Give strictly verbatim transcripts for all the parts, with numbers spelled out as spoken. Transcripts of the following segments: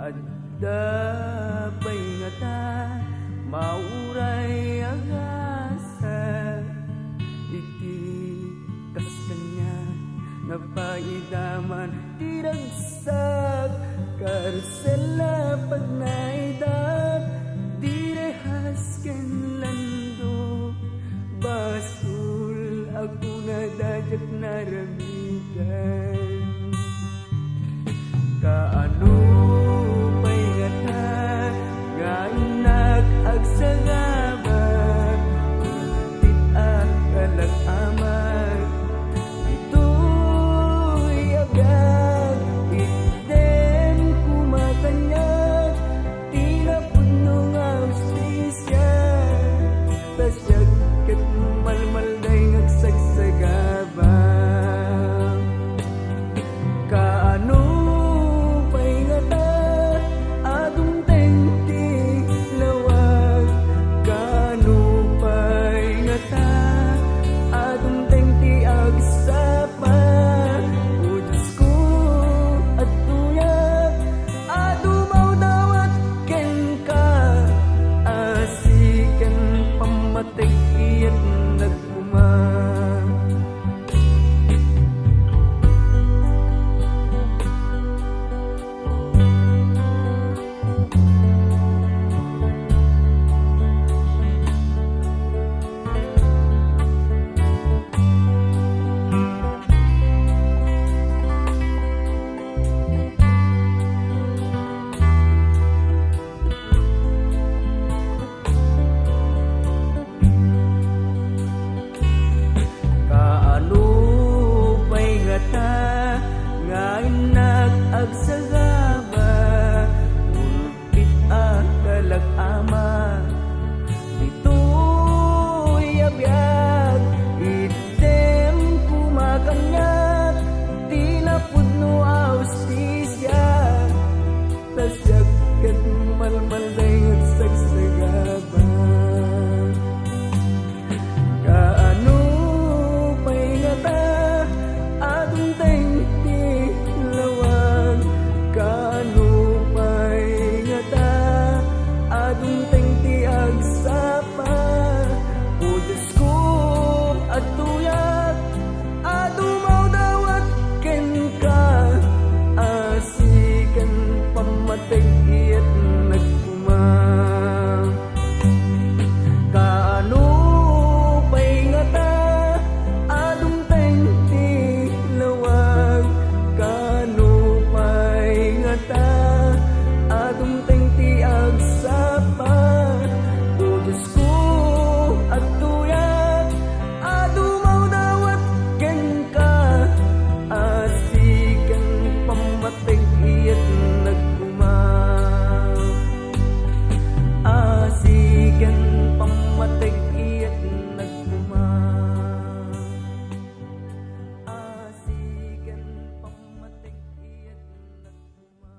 Adda pay ngata mauray a gasat iti kas kaniak nga paidaman ti ragsak, karsel a pagnaydap, direhas ken landok, basol a kunada diak naramigan. Kaano pay ngata nga innak agsagaba, ulpit a kalak-amak, ditoy a biag, itdem koma kaniak ti napudno nga hustisia, ta siak ket malmalday nga agsagsagaba. Kaano pay ngata a dumteng ti lawag? Kaano pay ngata a dumteng ti agsapa? O Diosko, adtoyak a dumawdawat kenka, asi ken pammateg iyatnak koma. Kaano pay ngata nga innak agsagaba, ulpit a kalak-amak, ditoy a biag, itdem koma kaniak ti napudno a hustisia, ta siak ket malmalday nga agsagsagaba. Kaano pay ngata a dumteng ti lawag? Kaano pay ngata a dumteng ti agsapa? O Diosko, adtoyak a dumawdawat kenka, asi ken pammateg iyatnak koma. Kaano pay ngata a dumteng ti lawag? Kaano pay ngata a dumteng ti agsapa? O Diosko, adtoyak a dumawdawat kenka, asi ken pammateg iyatnak koma. Asi ken pammateg iyatnak koma. Asi ken pammateg iyatnak koma.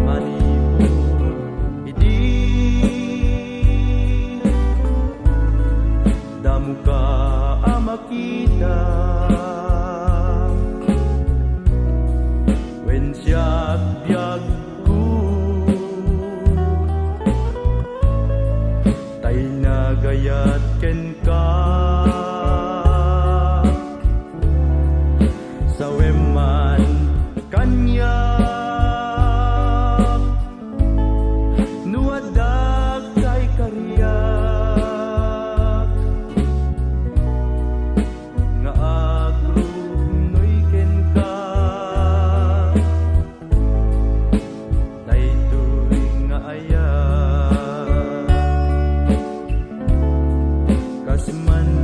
Manipud idi damoka a makita, wen siak biagko, tay nagayat kenka. Sawem man kaniak no adda kaikariak nga agrumnoy kenka. Daytoy nga ayat, kas man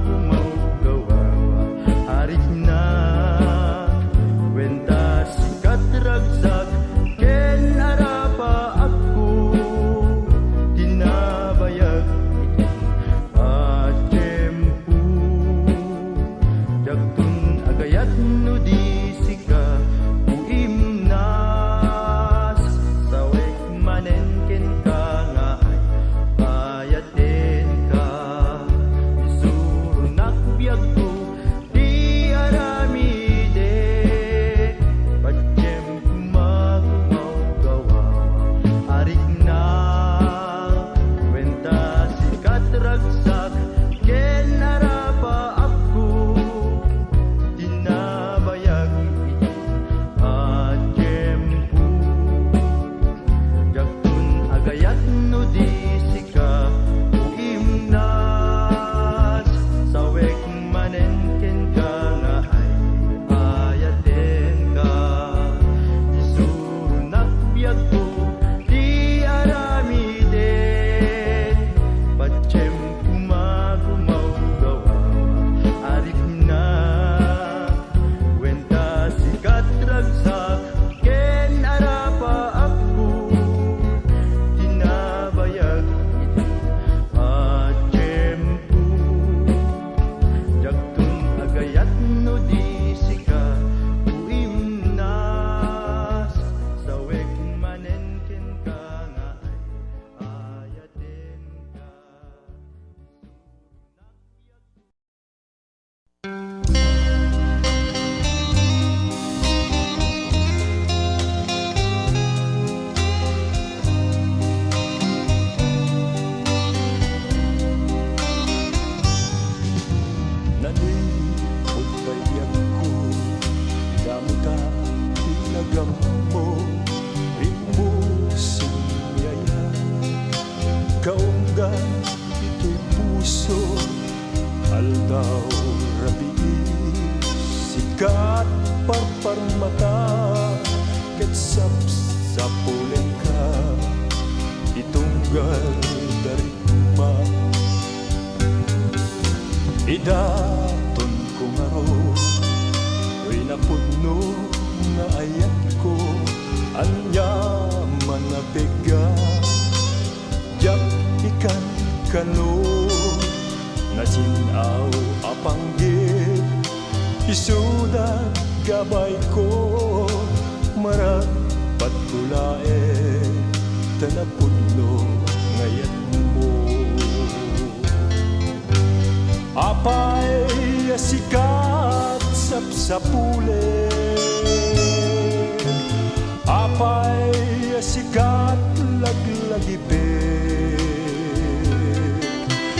Mawgawawa, arikna, kuenta sikat ragsak ken arapaakko, tinabayag iti a tiempo. Diakton agayat no di sika, o Imnas, sawek manen kenka nga ay-ayatenka. Isuronak biagko ti aramidek, patiem koma, mawgawawa, arikna, kuenta sikat ragsak ken arapaakko, tinabayag iti a tiempo. Diakton agayat no di sika, o Imnas, sawek manen kenka nga ay-ayatenka. Isuronak biagko ti aramidek, patiem koma, mawgawawa, arikna, kuenta sikat ragsak ken arapaakko, tinabayag iti a tiempo. Diakton agayat no di sika, o Imnas, sawek manen kenka nga ay-ayatenka. Naliput pay biagko, damota ti nagammo, rimmusen yaya. Kaunggan itoy puso, aldaw rabii, sikat parparmata, ket sapsapulenka, itunggal darigma. Idatonko ngarud, toy napudno nga ayatko, aniaman a pigga. Diak ikankano, nasin-aw a panggep, isuda gabayko, maragpatko laeng, ta napudno nga ayatmo. Apay a sikat sapsapulen, apay a sikat laglagipek,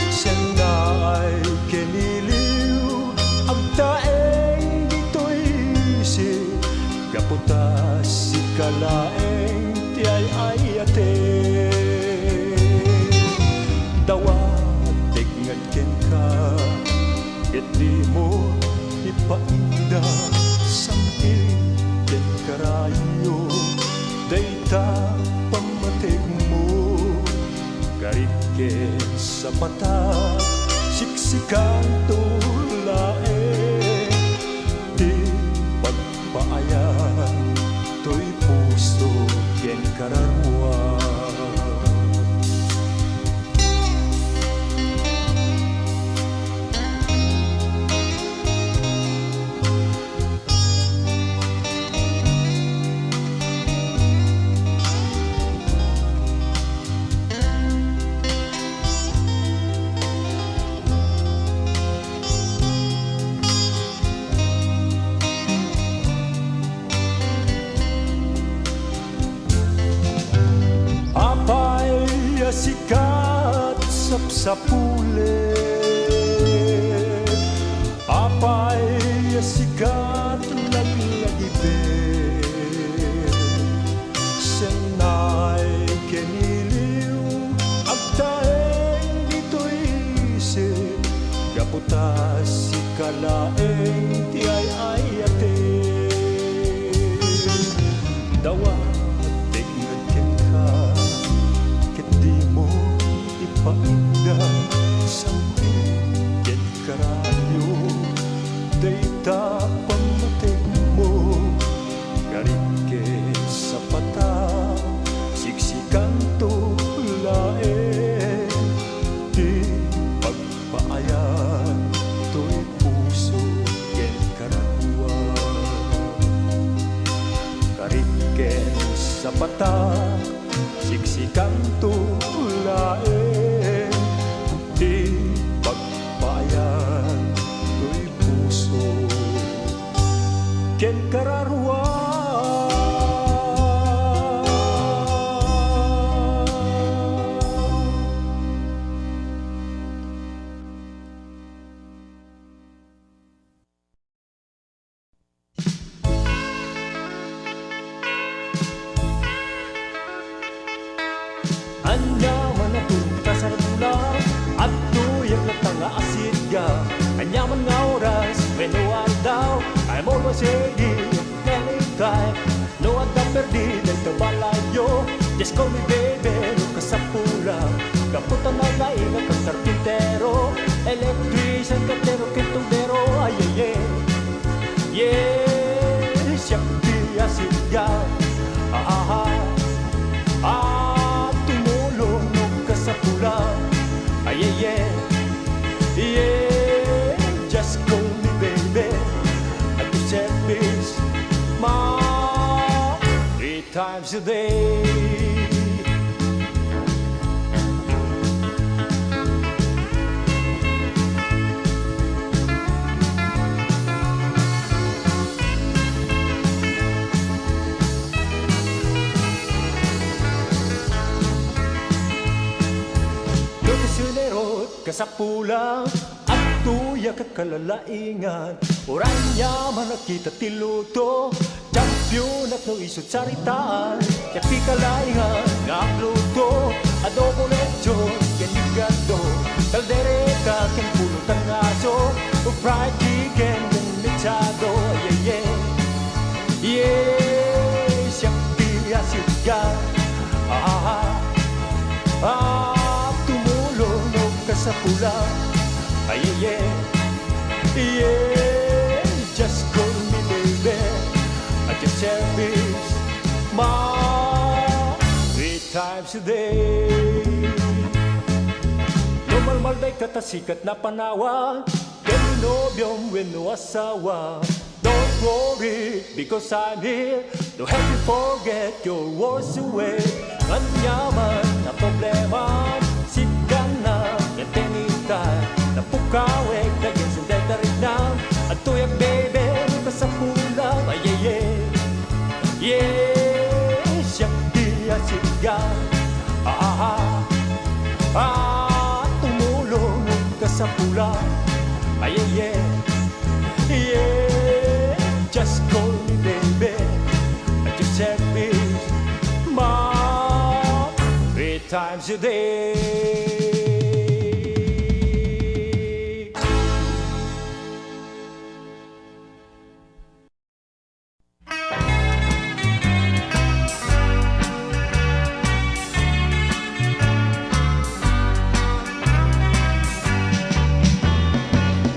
siannaay ken iliw, agtaeng ditoy isip, gapu ta sika laeng ti ay-ayatek. Dawatek ngarud kenka, ket dimo ipaida, sam-it ken karayo dayta pammategmo. Garik ken sapatak, siksikanto laeng ti pagpaayam toy puso ken kararua. Apay a sikat sapsapulen, apay a sikat laglagipek, siannaay ken iliw, agtaeng ditoy isip, gapu ta sika laeng ti ay-ayatek. Dawatek ngarud kenka, ket dimo ipaida, sam-it ken kara- Pammatikmo, garik ken sapata, siksikanto laeng ti pagpaayat toy puso ken kararua. Garik ken sapata, siksikanto laeng ti pagpaayat toy puso ken kararua. Aniaman a tulong kasarbola, adtoyak latta nga asitga. Aniaman nga oras wenno aldaw, I'm always ready anytime. No adda perdi dayta balayyo, just call me baby, no kasapula. Gapu ta nalaing a karpintero, electrician, katero, ken tubero, ay, ay, ay. Yeah, siak ti asitga. Ahaha. Ah, tumulong no kasapula. Ay, yeah, yeah. Yeah, just call me baby. At your service, ma. Three times a day. Luto sunerot, kasapula, adtoyak a kalalaingan. Uray aniaman a kita ti luto, champion-ak no isu ti saritaan. Siak ti kalaingan nga agluto, adobo, lechon, ken higado, kaldereta, ken pulot nga aso, o fried chicken, ken mechado, yeah, yeah. Yeah, siak ti asitga. Ah, ah, tumulong no kasapula. Ay, yeah, yeah. Yeah, just call me baby. At your service, ma. Three times a day. No malmal dayta ta sikat na panawa, ken nobiom wenno asawa. Don't worry, because I'm here to help you forget your worries away. Aniaman a problema, sikan na, ken tenita, napukawek, against the tarigna, adtoyak baby, no kasapula, ay, yeah, yeah. Yeah, siak ti asitga. Ah, ah, ah, tumulong no kasapula. Ay, yeah, yeah. Yeah, just call me baby. At your service, ma. Three times a day.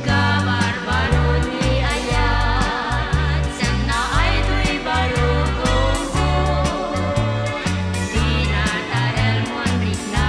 Kabarbaro ti ayat, sana ay toy barukongko. Tinatadal mo ang rikna.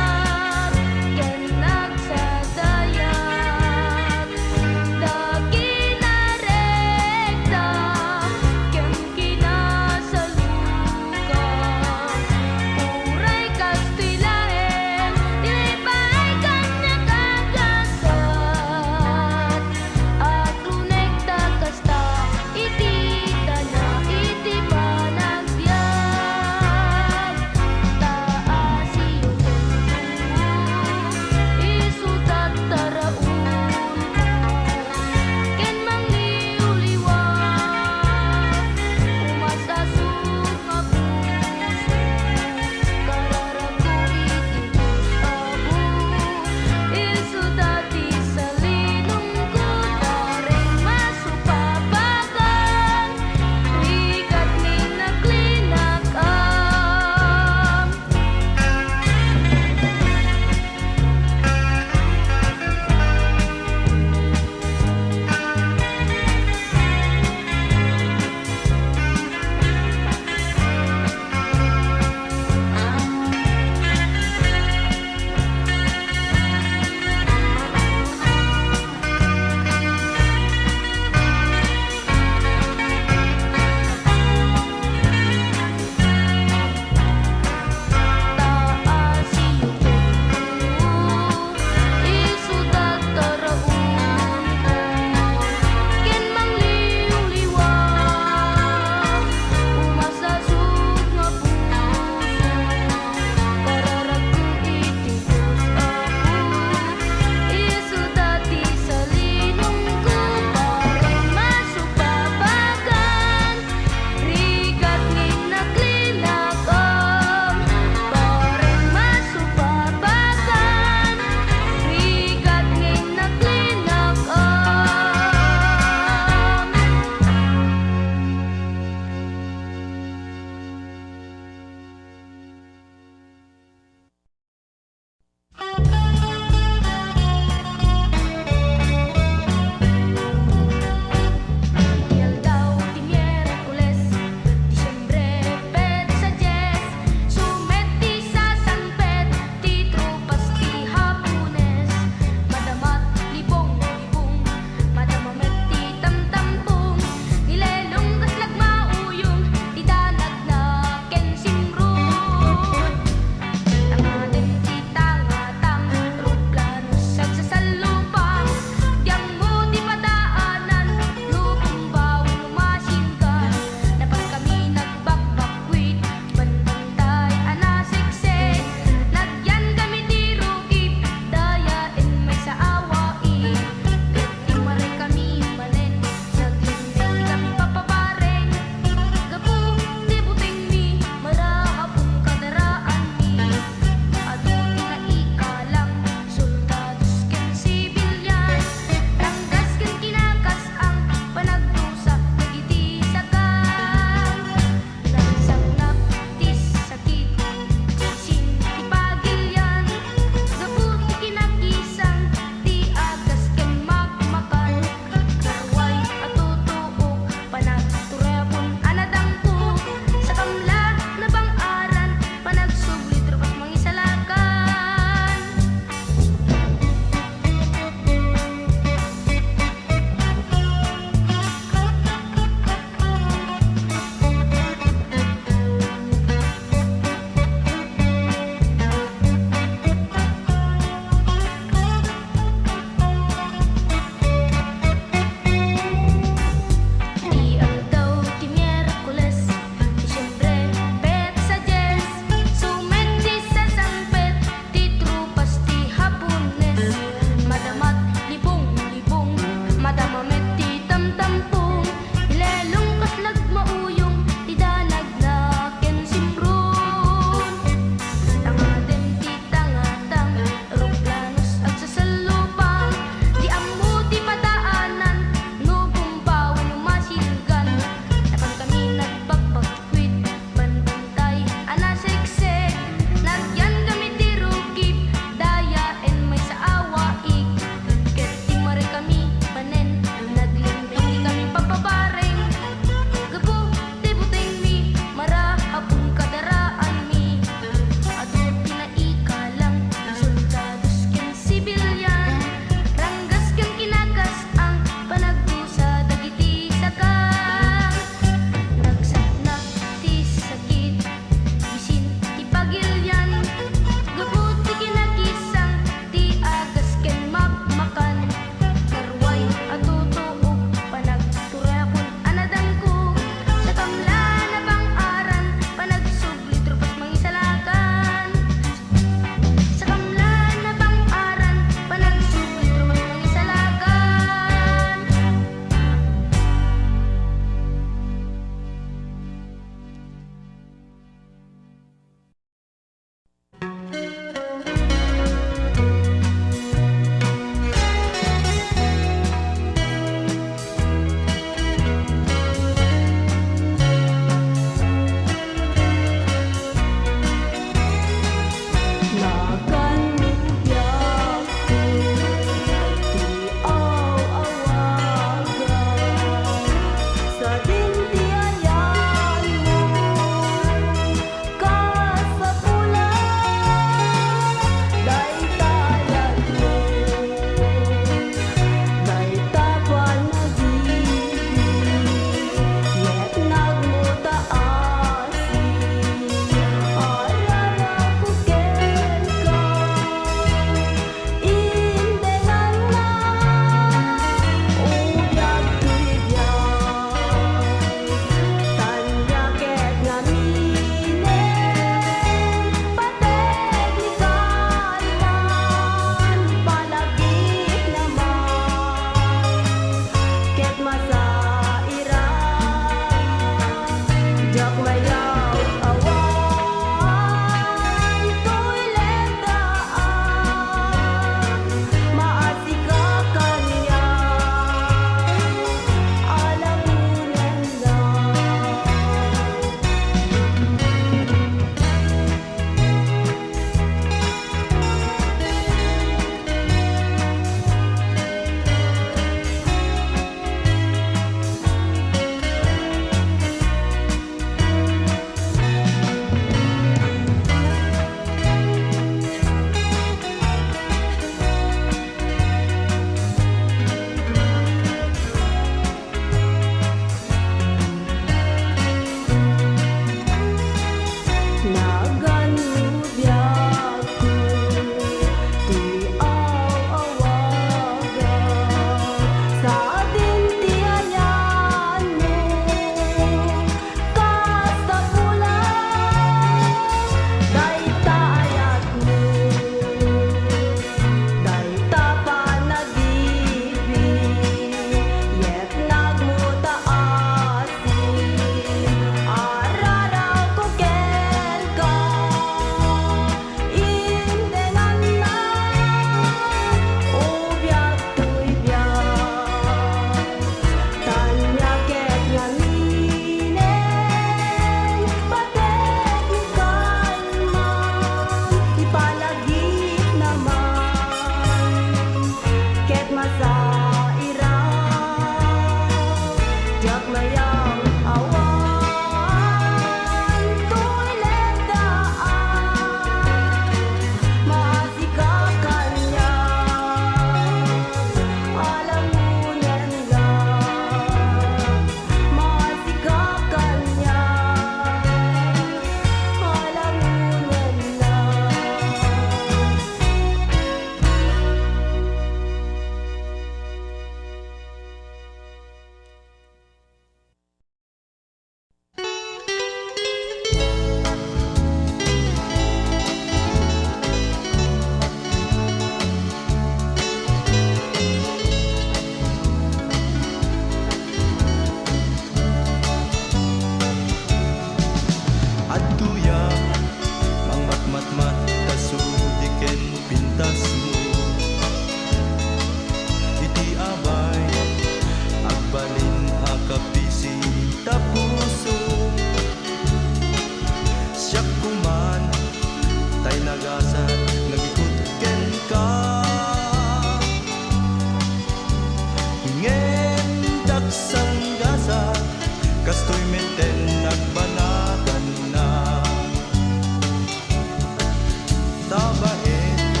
Tabaet,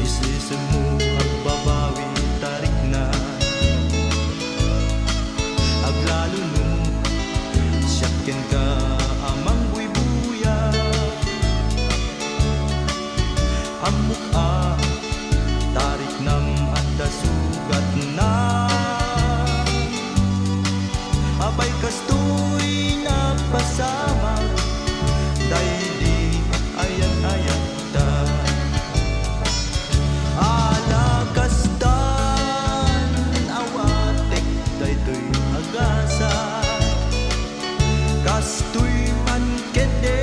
islisemmo, agbabawi, tarikna. Aglalo no siak kenka a mangbuybuya. Ammok a tariknam adda sugatna. Apay kastoy napasamak, daydi ayan-ayan. Ala kastan, awatek daytoy a gasat. Kastoy man ketdi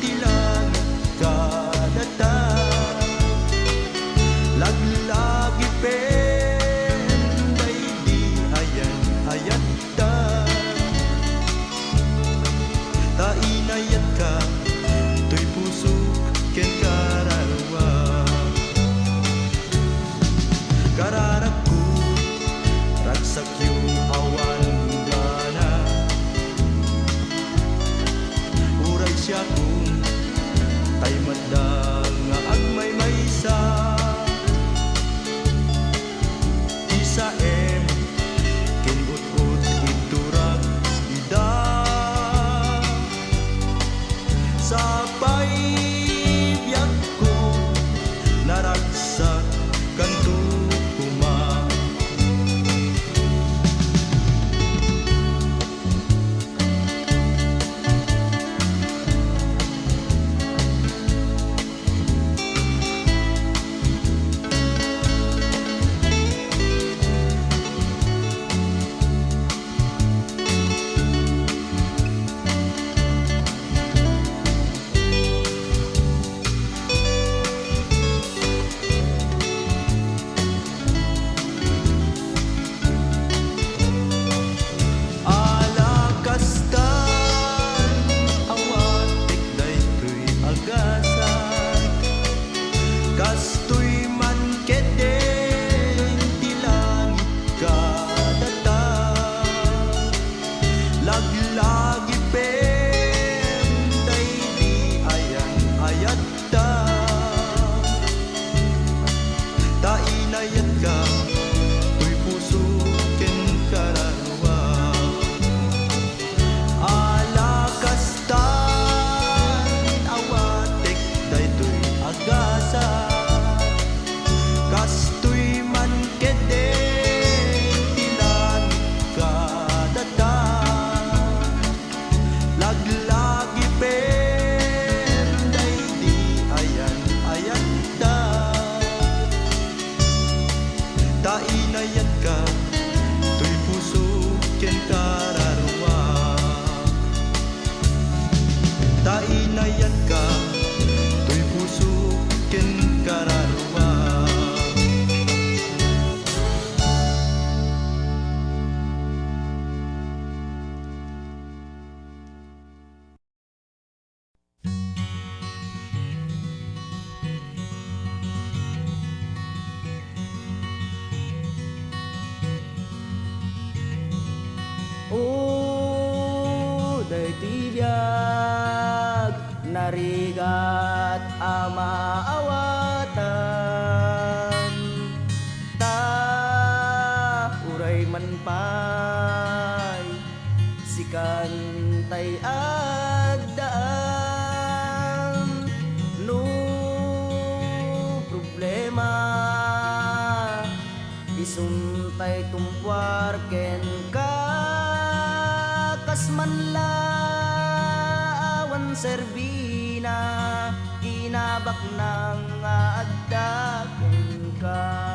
ti langit kadata. Laglagipen daydi ayan-ayan. Ta, ta inayatka, toy pusok ken kararua. Kararagko, ragsakyo, awan gana. Uray siakon, tay matda nga agmaymaysa. Isaem ken ut-ot iturak ida. Sapay biagko, naragsak kanto koma. Ala kastan, awatek daytoy a gasat. Kastoy man ketdi ti langit kadata. Laglagipen daydi ayan-ayan. Ta, ta inayatka, toy pusok ken kararua. Ala kastan, awatek daytoy a gasat. Kastoy man ketdi ti langit kadata. Laglagipen daydi ayan-ayan. Ta, ta inayatka, toy pusok ken kararua. Ta, inayatka, toy pusok ken kararua. O, daytoy biag, narigat a maawatan, ta uray man pay sikan tay addaan. No problema, isun tay tumpuar kenka, kas man la awan serbina, kinabaknang nga adda kenka.